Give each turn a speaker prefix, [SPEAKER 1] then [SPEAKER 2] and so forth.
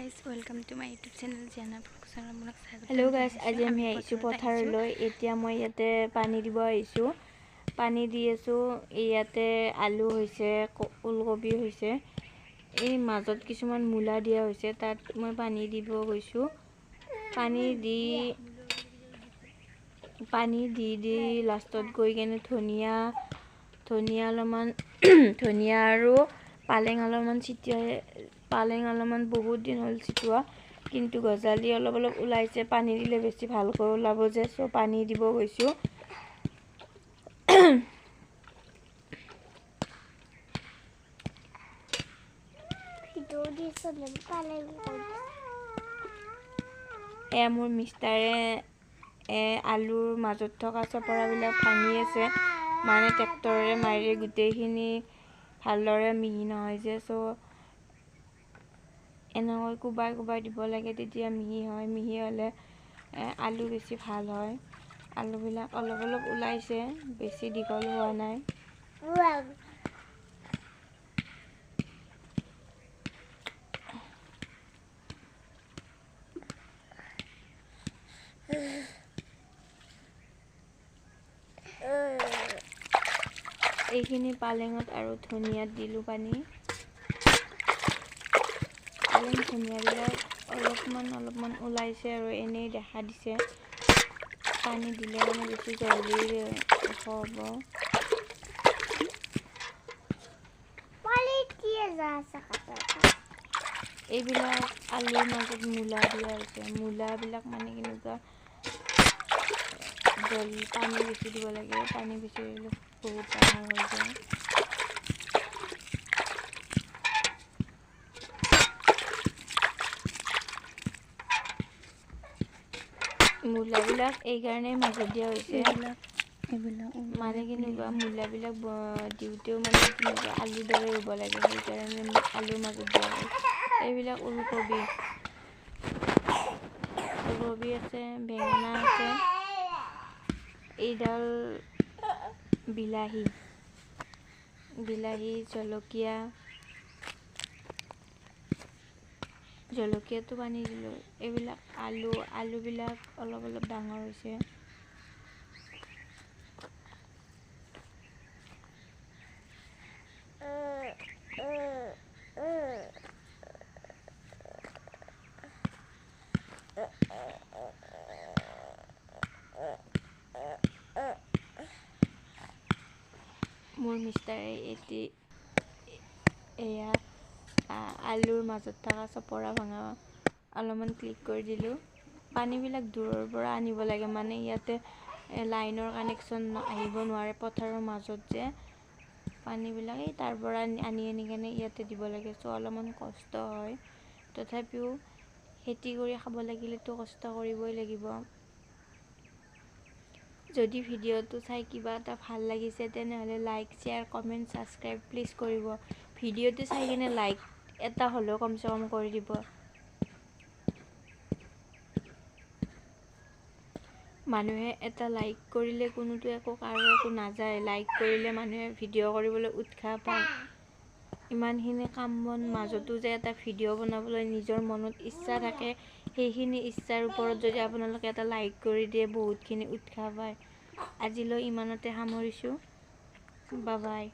[SPEAKER 1] Guys, welcome to my YouTube channel Ziana channel. আপোনাক স্বাগতম
[SPEAKER 2] hello' guys,
[SPEAKER 1] জনাইছোঁ।
[SPEAKER 2] আজি আমি আহিছোঁ
[SPEAKER 1] পথাৰত আহিছোঁ।
[SPEAKER 2] পথাৰলৈ। এতিয়া মই ইয়াতে পানী দিব আহিছোঁ, পানী দি আছোঁ। ইয়াতে আলু হৈছে, ওলকবি হৈছে, এই মাজত কিছুমান মূলা দিয়া হৈছে, তাত মই পানী দিব গৈছোঁ। পানী দি দি লাষ্টত গৈ কেনে ধনিয়া ধনিয়া অলপমান, ধনিয়া আৰু পালেং অলপমান ছিটিয়াই। পালেং অলপমান বহুত দিন হ'ল ছিটোৱা, কিন্তু গজালি অলপ অলপ ওলাইছে। পানী দিলে বেছি ভালকৈ ওলাব যে, চ' পানী দিব গৈছোঁ। এয়া মোৰ মিষ্টাৰে আলুৰ মাজত থকা চপৰাবিলাক ভাঙি আছে। মানে ট্ৰেক্টৰেৰে মাৰি গোটেইখিনি ভালদৰে মিহি নহয় যে, চ' এনেকৈ কোবাই কোবাই দিব লাগে, তেতিয়া মিহি হয়। মিহি হ'লে আলু বেছি ভাল হয়। আলুবিলাক অলপ অলপ ওলাইছে, বেছি দীঘল হোৱা নাই। এইখিনি পালেঙত আৰু ধনিয়াত দিলোঁ পানী। পালেং ধনিয়াবিলাক অলপমান অলপমান ওলাইছে আৰু এনেই দেখা দিছে। পানী দিলে মানে বেছি জলদি ওখ হ'ব। এইবিলাক আলুৰ মাজত মূলা দিয়া হৈছে। মূলাবিলাক মানে কেনেকুৱা, জল পানী বেছি দিব লাগে। পানী বেছি দিলে বহুত ডাঙৰ হৈ যায়। মূলাবিলাক এইকাৰণেই মাজত দিয়া হৈছে,
[SPEAKER 1] এইবিলাক
[SPEAKER 2] মানে কেনেকুৱা, মূলাবিলাক দিওঁতেও মানে কেনেকুৱা আলুৰ দৰে ৰুব লাগে, সেইকাৰণে আলুৰ মাজত দিয়া হয়। এইবিলাক ওলকবি, ওলকবি আছে, বেঙেনা আছে, এইডাল বিলাহী, বিলাহী, জলকীয়া, জলকীয়াটো পানী দিলোঁ। এইবিলাক আলু, আলুবিলাক অলপ অলপ ডাঙৰ হৈছে। মোৰ মিষ্টাৰে এটি এয়া আলুৰ মাজত থকা চপৰা ভঙা অলপমান ক্লিক কৰি দিলোঁ। পানীবিলাক দূৰৰ পৰা আনিব লাগে, মানে ইয়াতে লাইনৰ কানেকশ্যন আহিব নোৱাৰে পথাৰৰ মাজত যে। পানীবিলাক এই তাৰ পৰা আনি আনি কেনে ইয়াতে দিব লাগে, চ' অলপমান কষ্ট হয়। তথাপিও খেতি কৰি খাব লাগিলেতো কষ্ট কৰিবই লাগিব। যদি ভিডিঅ'টো চাই কিবা এটা ভাল লাগিছে, তেনেহ'লে like, share, comment, subscribe please কৰিব। ভিডিঅ'টো চাই কিনে লাইক এটা হ'লেও কমচে কম কৰি দিব। মানুহে এটা লাইক কৰিলে কোনোতো একো কাৰো একো নাযায়। লাইক কৰিলে মানুহে ভিডিঅ' কৰিবলৈ উৎসাহ পায়। ইমানখিনি কাম বন মাজতো যে এটা ভিডিঅ' বনাবলৈ নিজৰ মনত ইচ্ছা থাকে, সেইখিনি ইচ্ছাৰ ওপৰত যদি আপোনালোকে এটা লাইক কৰি দিয়ে, বহুতখিনি উৎসাহ পায়। আজিলৈ ইমানতে সামৰিছোঁ। বা বাই।